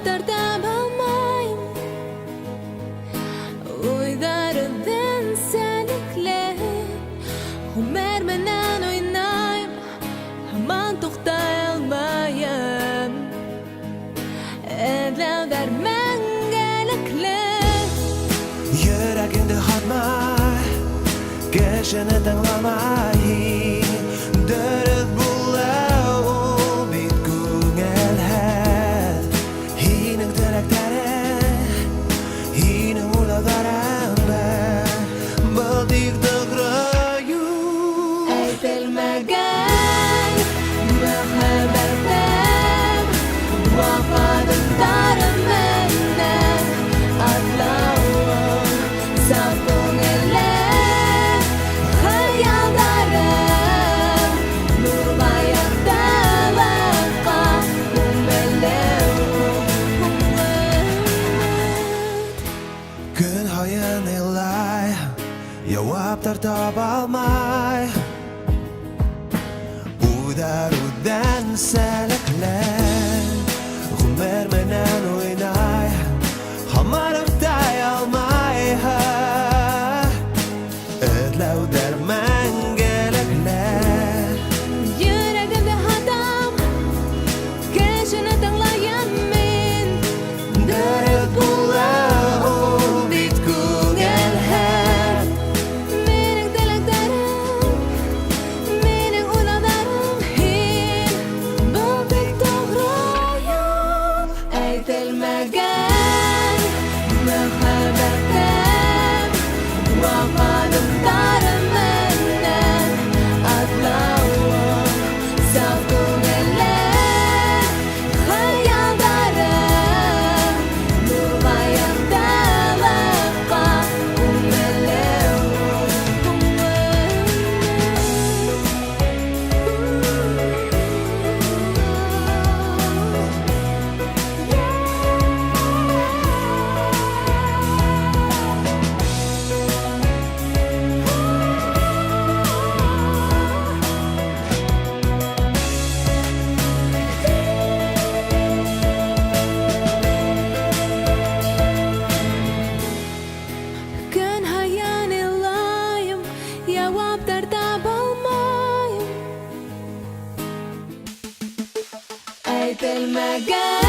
Яуаптар таба алмайым. Уйҙар үҙенсәлекле. Ғүмер менән уйнайым, һаман туҡтай алмайым. Эҙләүҙәр мәңгелекле. Йөрәгеңде һатма, кешене тыңламай. Дөрөҫ була ул бит күңелһеҙ. Һинең теләктәрең, һинең уйлауҙарың бер. Был тик тоғро юл. Әйтелмәгән мөхәббәтем ваҡ аҙымдарым менән атлауым, саф күңелем, хыялдарым нурға, яҡтылыҡҡа күмелеү. Көн һайын илай, яуаптар таба алмай. Уйҙар үҙенсәлекле, ғүмер менән уйнай, һаман туҡтай алмай. Эҙләүҙәр мәңгелекле. Йөрәгемде һатам, кешене тыңлайым мин. Дөрөҫ була ул бит күңелһеҙ. Минең теләктәрем, минең уйлауҙарым һин. Был тик тоғро юл. Әйтелмәгән мөхәббәтем ваҡ аҙымдарым менән атлауым, саф күңелем, хыялдарым нурға, яҡтылыҡҡа күмелеү. Көн һайын илайым, яуаптар таба алмайым. Әйтелмәгән